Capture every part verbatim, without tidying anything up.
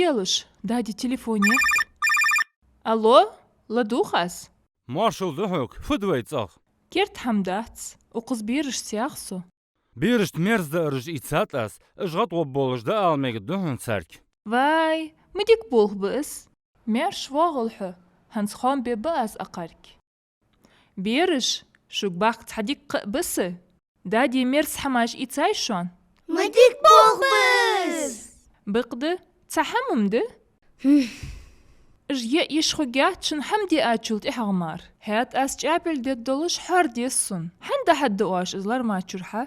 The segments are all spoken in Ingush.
Белаш, дади телефон етт. Алло, ладувгӀа аз. Моаршал да хьога, фу да вай цӀагӀа? Керда хӀама дац, укхаза берашца яха со. Берашта мерза даараш ийцад аз, уж гӀадгӀоргболаш да ала мегаргда хьона царга. Вай, ма дика болх ба из. Маьрша воагӀалва хьо, хӀанз хоам бергба аз акхарга. Бераш, шуга бахка цхьа дика кхаъ ба са. Дади мерза хӀамаш ийцай шоана? Ма дика болх ба из. Бакъда, цхьа хӀама-м да. Уж яа йиш хургьяц шун хӀама диачул тӀехьагӀа мара. ХӀаьта аз чӀаьпиль дергдолаш хьоар деза сона. ХӀана дӀахьоргда оаш из лармачура хьа?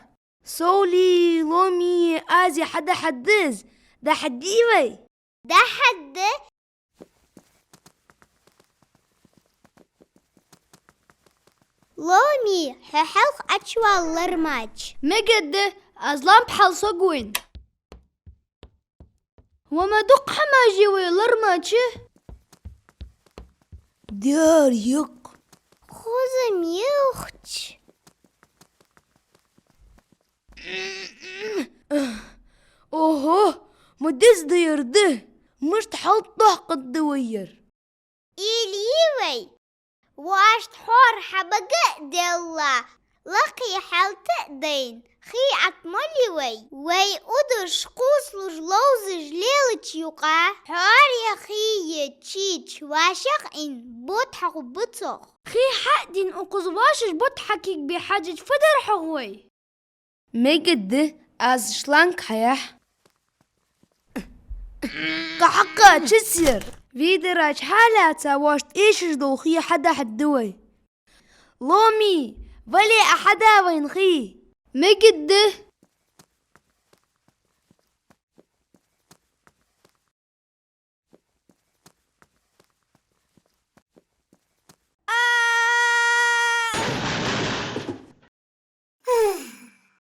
Соули, Ломи, Ази, хьадӀахьоргда из. ДӀахьоргдий вай? ДӀахьоргда. Ломи, хьо хьалха Ӏочувала лармача. Мегаргда, аз лампа хьалсагӀа вайна. Ва ма дукха хӀамаш я вай лармача. Дер юкъ. Кхуза мелхч. Ого, ма деза да ер да. Мишта хьалтӀадоаккхаргда вай ер? Или вай, воашта хьоар хьабага а делла, лакхе хьалтӀа а дайна, хий Ӏотмалий вай, вай удаш кхувсалуш ловзаш лелача юкъа, хьоар я хий я чийча вӀашагӀъийна бутт хьакхоачаргба цох. Хий хьа а дийна, укхаза воашаш бутт хьакхийгабе хьежача, фу дергда хьогӀ вай? Мегаргда, аз шланг хьаяхь. Кхы хьакха чисер. Вай дарача хьалаца воашта эшаш дола хий хьадӀахьоргда вай. Ломи, вале а хьада вайна хий. Мегаргда.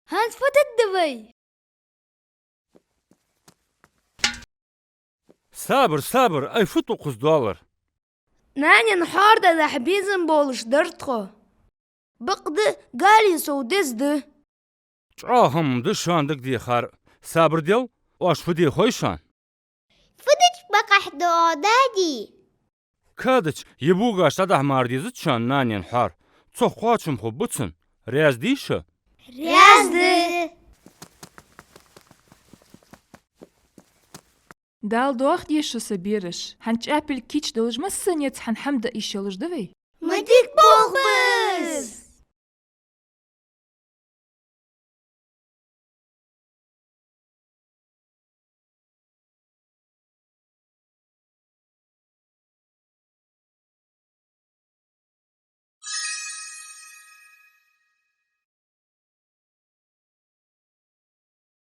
ХӀанз фу дергда вай? Сабар, сабар, ай, фу да укхаза доаллар? Нанен хьоар дӀадахьа безам болаш дар тхо. Бакъда, гали сов деза да. ЧӀоагӀа хӀама да шоана дагадехар. Сабар де, оаш фу де хой шоана? Фу дича бакъахьа да оаха, дади? Кадача, е бугаш дӀадахьа мара дезац шоана нанен хьоар. Цох кхоачам хургба цун. Раьза дий шо? Раьза да. Дала доахаде шо, са бераш. ХӀанз чӀаьпилг кийчдалаш массанеца хьона хӀама даа йиш йолаш да вай. Ма дика болх ба